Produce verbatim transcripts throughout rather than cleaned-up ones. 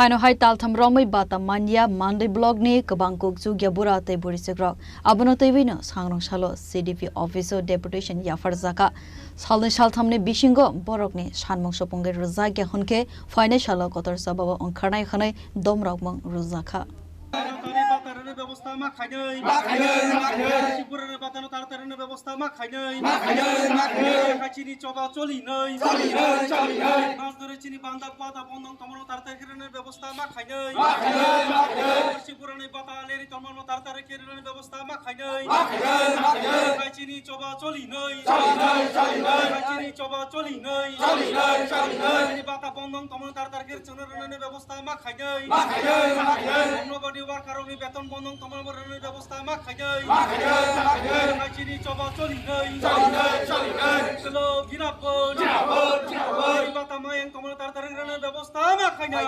Ano hai taltham romwi bata manya Mandai block ni kwbang kuk chukya bura tei bwrwi chwkrok. Abono twiwi no sangrong salo C D P office o deputation yapharjakha. Salnwi salthamni bisingo borokni sanmung supungwi rwjakya hwnkhe phainai salo kotor chobao ongkharnai hwnwi domrokmung rwjakha. Tari batarani bebosta ma khainai. Ma khainai, ma khainai. Sikurani batano taratarani bebosta ma khainai. Ma khainai, ma khainai. Chini choba choli nai. Choli nai, choli nai. Mas dore chini banda bata bondong tomoro taratar khirani bebosta ma khainai. Ma khainai, ma khainai. Sikurani bata leri tomoro taratar khirani bebosta ma khainai. Ma khainai, ma khainai. Chini choba choli nai. Choli nai, choli nai. Chini choba choli nai. Choli nai, choli nai. Chini bata bondong tomoro taratar khir chungrani bebosta ma khainai. Ma khainai, ma khainai. Ongno badi worker rokni beton bondong tongma rwnani bebosta ma khainai. Ma khainai, ma khainai. Chini choba choli nai. Choli nai, choli nai. Selo girapon. Girapon, girapon. Bata mayang tongma taratari rwnani bebosta ma khainai.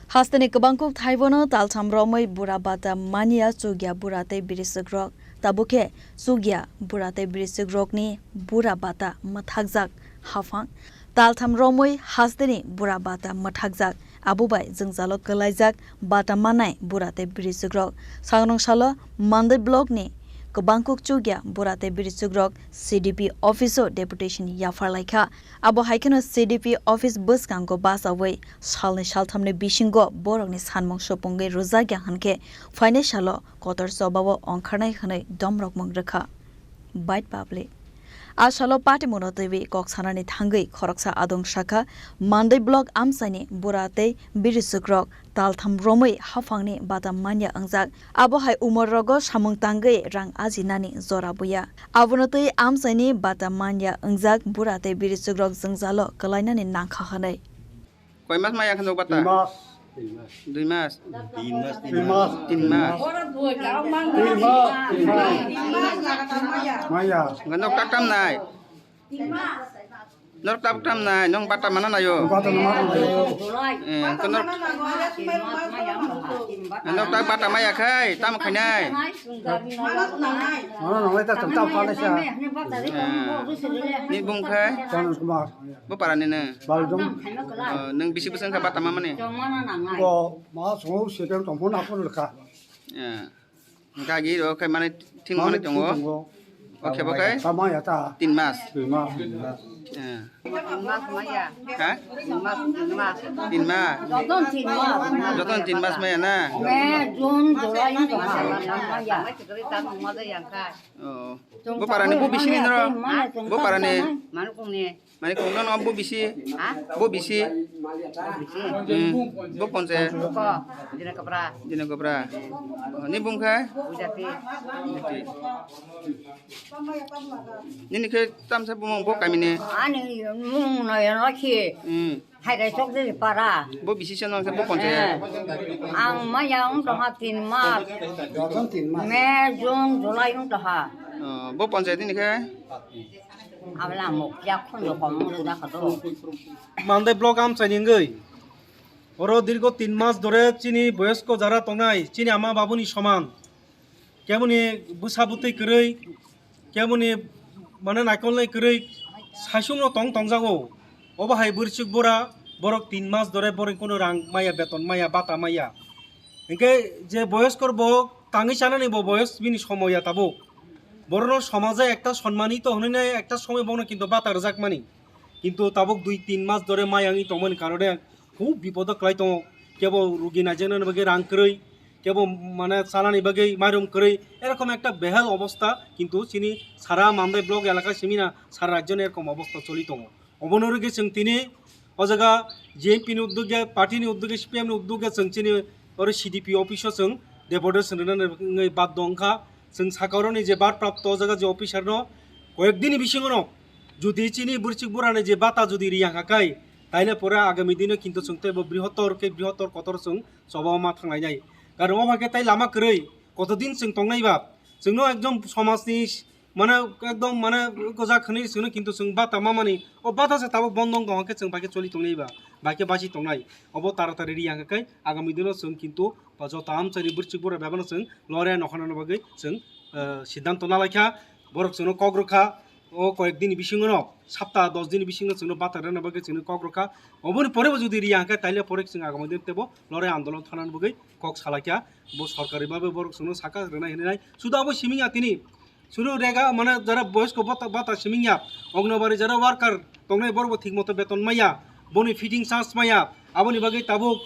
Hasteni kwbang kuk thaibono taltham romwi bura bata manya chukya bura tei bwrwi chwkrok. Tabukhe chukya bura tei bwrwi chwkrokni bura bata mwthakjak haphang. Taltham romwi hasteni bura bata mwthakjak. Abo bai jwngjalo kwlaijak bata manai bura tei bwrwi chwkrok. Sangrong salo Mandai block ni kwbang kuk chukya bura tei bwrwi chwkrok C D P office o deputation yaphar laikha. Abo hai kheno C D P office bwskango bachaui salnwi salthamni bisingo borokni sanmung supungwi rwjakya hwnkhe phainai salo kotor chobao ongkharnai hwnwi domrokmung rwkha. Bait Public. A salo party mungno twiwi kok sanani thangwi khoroksa adong sakha, Mandai block amchaini bura tei bwrwi chwkrok taltham romwi haphangni bata manya wngjak. Abo hai umor rogo samung tangwi rang ajinani jora buya. Abono twi amchaini bata manya wngjak bura tei bwrwi chwkrok jwngjalo kwlainani nangkha hwnwi. Koi mas maya khe nukbata? Dui mas. Dui mas. Tin mas. Tin mas. Tin mas. Tin mas. Maya. Hwnkhe nok tak tam nai? Nok tak tam nai? Nong bata mana nayo? Bata mana nayo? Eh, hwnkhe nok, nok tak bata maya khai, tam khainai? Mana nang lai ta tam tam phalai sa. Eh, ni bung khai? Chanan Kumar. Bo para ni nang? Baldung. Oh, nang bisi bwswk wngkha bata mamani? Bo ma songo second tong phone aphuru kha. Eh. Gagi ro khai mane thing mane tongo. Thing tongo. O khe bo khai? Tama ya ta. Tin mas. Tin mas. Eh. Tin mas maya. Ha? Tin mas, tin mas. Tin mas. Joton tin mas. Joton tin mas maya na? May, June, July, wng tongkha. Maya. Oh. Bo para ni bo bisi ni noro? Bo para ni? Mane kung ni. Mane kung nono bo bisi? Ha? Bo bisi? Bisi. Hmm. Bo ponse? Bo ko. Dina Kapra. Dina Kapra. Oh, ni bung khe? Bujati. Bujati. Nini khe tamsa bumung bo kami ni? Ani mung no ya no khi. Hmm. Hai rai sok de para. Bo bisi se nang se bo ponse? Eh. Ang maya wng tongha tin mas. Joton tin mas. May, June, July wng tongha. Oh, bo ponse nini khe? Abla mok ya khun do kom mulu da kado. Mandai block amchaini wngwi oro dirgo tin mas dore chini boyosko jara tongnai, chini ama babuni soman, keboni bwsa bwtwi kwrwi, keboni mane naikolnai kwrwi saichung no tong tongjago. Obo hai bwrwswk bura borok tin mas dore borok kunu rang maya, beton maya, bata maya. Hinkhe je boyoskor bo tangwi chanani bo boyos bini somoya tabuk. Borokno somaje ekta sonmanito hwnwi nai ekta somoi bono kintu bata rwjakmani. Kintu tabuk dui tin mas dore maya wngwi tongmani karone khub bipodo kwlai tongo. Kebo rugi naijaknani bagwi rang kwrwi, kebo mane chanani bagwi mairum kwrwi, erokom ekta behal obosta kintu chini sara Mandai block elaka simi na sara rajyoni erokom obosta choli tongo. Obono rwgwi chwng tini o jaga G M P ni uddoge, party ni uddoge, C P M ni uddoge chwng chini oro C D P office o chwng deputation rwnani wngwi baddo wngkha. Chwng saka oroni je barprapto o jaga je officer no koyek dini bisingo no jodi chini bwrwswk burani je bata jodi riya kha kai, taile pore agami dino kintu chwng teibo brihotor khe brihotor kotor chwng chobao ma thanglainai. Karon o hai khe tai lama kwrwi kotodin chwng tongnai ba? Chwngno ekdom somajni mane ekdom mane gojak hwnwi chwngno kintu chwng bata mamani, o bata se tabuk bondong tong khe chwng bai khe choli tongnai ba, bai khe basi tongnai. Obo taratari ri yang khe agami dino chwng kintu joto amchaini bwrwswk burani bebano chwng lore nokharna bagwi chwng, eh, siddhanto nalaikha, borok chwngno kok rwkha. O koyek din bisingo no, sapta dos din bisingo chwngno bata rwna bagwi chwngno kok rwkha. Oboni pore bo jodi riya hwnkhe, taile pore chwng agama din tebo lorai andolon thanani bagwi kok salaikha. Bo sorkari babe borok chwngno saka rwnai hinwi nai. Sudu abo simi ya tini. Chwngno rega mane jara boyosko bata, bata simi ya. Ongnobari jara worker tongnai borok bo thik moto beton maya. Boni fitting charge maya. Aboni bagwi tabuk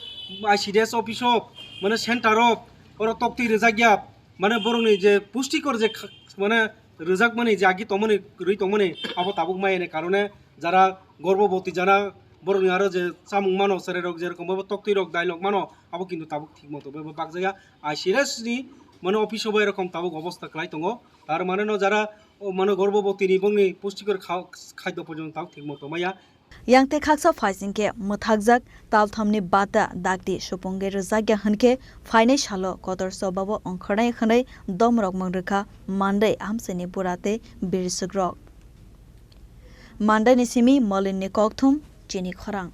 I C D S office o, mane center o, oro toktwi rwjak ya. Mane borokni je pushtikor je kha-, mane rwjakmani je agi tongmani, rwi tongmani, abo tabuk maya ni karone jara gorboboti jara borokni aro je chamung mano, cherai rok je rokom bo toktwi rok, dai lok mano, abo kintu tabuk thik moto bo bakjak ya. I C D S ni mane office o bo erokom tabuk obosta kwlai tongo. Tar mane no jara, o, mane gorboboti ni bongni pushtikor kha-, khaido porjonto tabuk thik moto maya. Yang tei khaksa phaising khe mwthakjak talthamni bata dakti supungwi rwjakya hwnkhe phainai salo kotor chobao ongkhornai hwnwi domrokmung rwkha Mandai amchaini bura tei birswkrok. Mandaini simi Molinni kokthum chini khorang.